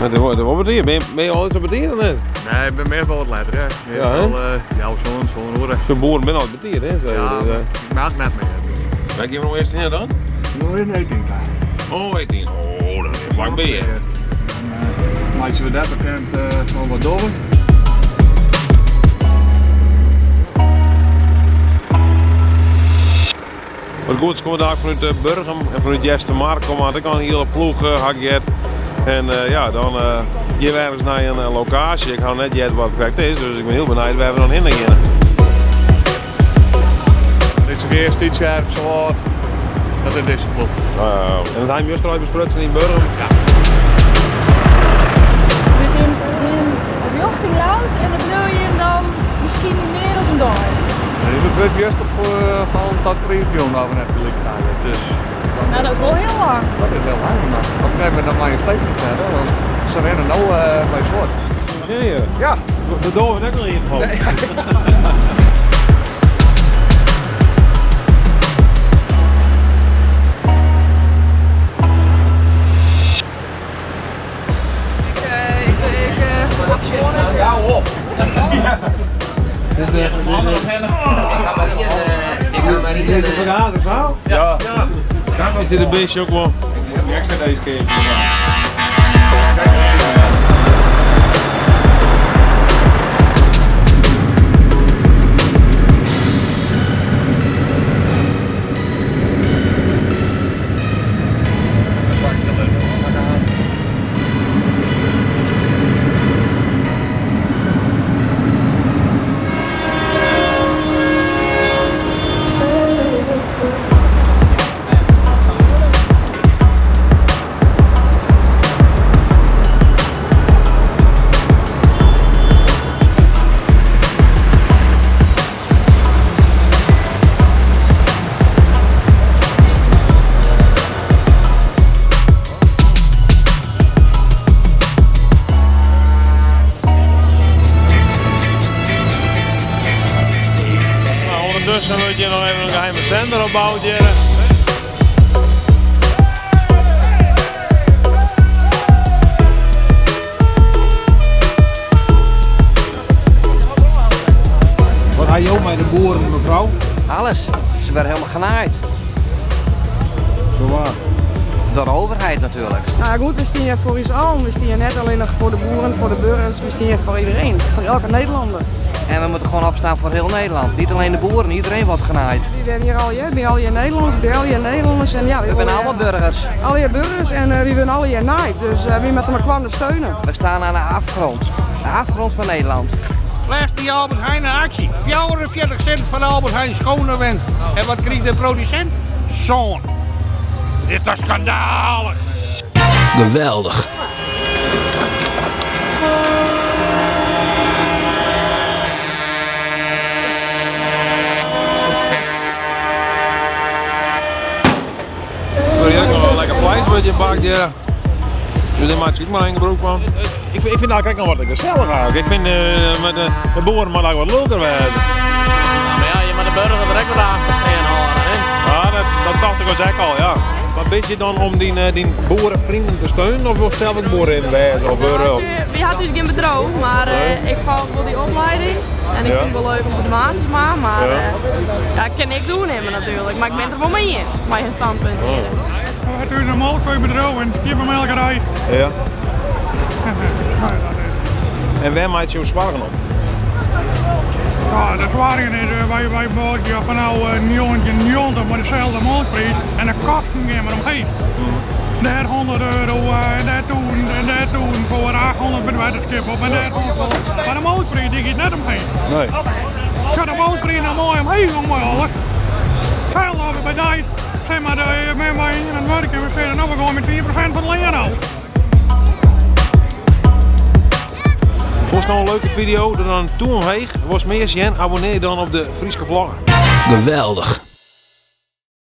Het wordt wel betier. Ben je al eens op betier of net? Nee, ik ben meer wel wat later, ja. Meestal, ja, ja zo'n uur. Zo'n boer ben al betier, hè? Zo, ja, dus, ik maak net meer. Wij gaan we nog eerst in dan? Nog in 18 Oh, 18. Oh, dat is vlakbij. En, maak we dat bekend van wat door. Wat goed, ze komen daar vanuit Burgum en vanuit Eastermar komen. Ik al een hele ploeg uh, En ja, dan gaan we ergens naar een locatie. Ik ga net jet wat het correct is, dus ik ben heel benieuwd waar we dan heen gaan. Dit is eerst iets jaar zo dat is deze ploeg. En dat hebben we juist besprutsen in Burgum. Ja. Dus in richting Loud en dan wil je hem dan misschien meer dan een dag. Het wordt juist op van dat crisis nou we net gelijk krijgen. Dus, dan, nou, dat is wel heel lang. Dat is heel lang, maar dan krijgen we dan maar een statement zetten, want ze rennen nou bij soort. Serieus? Ja. De doen we ook nog in ieder geval. Nee. Ik op. Dit is echt een Ik ga maar hier. Dit is de vergaderzaal? Ja. Kijk, wat zit een beestje ook wel. Ik extra deze keer. Ondertussen moet je nog even een geheime zender opbouwen. Wat had je ook met de boeren, mevrouw? Alles. Ze werden helemaal genaaid. Door waar? Door de overheid natuurlijk. Nou goed, we staan hier voor ons allen. We staan hier net alleen nog voor de boeren, voor de burgers. We staan hier voor iedereen. Voor elke Nederlander. En we moeten gewoon opstaan voor heel Nederland. Niet alleen de boeren, iedereen wordt genaaid. We zijn hier al, we zijn al hier Nederlanders, we zijn al hier Nederlanders. En ja, we zijn allemaal burgers. Al hier burgers en we zijn alle hier naaid. Dus we moeten elkaar steunen. We staan aan de afgrond. De afgrond van Nederland. Laatst die Albert Heijn een actie. 44 cent van Albert Heijn schone winst. En wat kreeg de producent? Zo'n. Het is toch schandalig. Geweldig. Lekker vlees met je bak, ja. Dus daar maak ik maar een gebruik van. Ik vind eigenlijk nog wat gezellig eigenlijk. Ik vind met de boeren maar wat leuker werden. Ja, maar ja, je moet de burger er ook wat achter staan houden, hè? Ja, dat dacht ik ook al, ja. Maar ben je dan om die boerenvrienden te steunen of wil zelf ook boerin wezen? Of nou, we hadden dus geen bedroog, maar ik volg wel die opleiding. En ik vind het wel leuk om op de basis te maken, maar ja, ik kan niks doen hebben natuurlijk. Maar ik ben het er wel mee eens, met je standpunt. Oh. Het is een melkveebedrijf en kippenmelkerij. Ja. En waar maakt je zwagen op? Ja, de zwagen is, wij melken van nou 1990 maar dezelfde melkprijs en de kosten gaan maar omheen. Daar 100 euro en daar 1000 en daar 1000 voor 800 met waterschip op en daar 100 voor. Maar de melkprijs die gaat net omheen. Nee. Ik had de melkprijs nou mooi omheen om mij alles. Veel over bij tijd. Zeg maar, met mij in het werk en we zeiden nou we gaan met 10% van de leer af. Volgens nou een leuke video, doe dan een toe omheen. Was meer zien, abonneer dan op de Fryske Vlogger. Geweldig.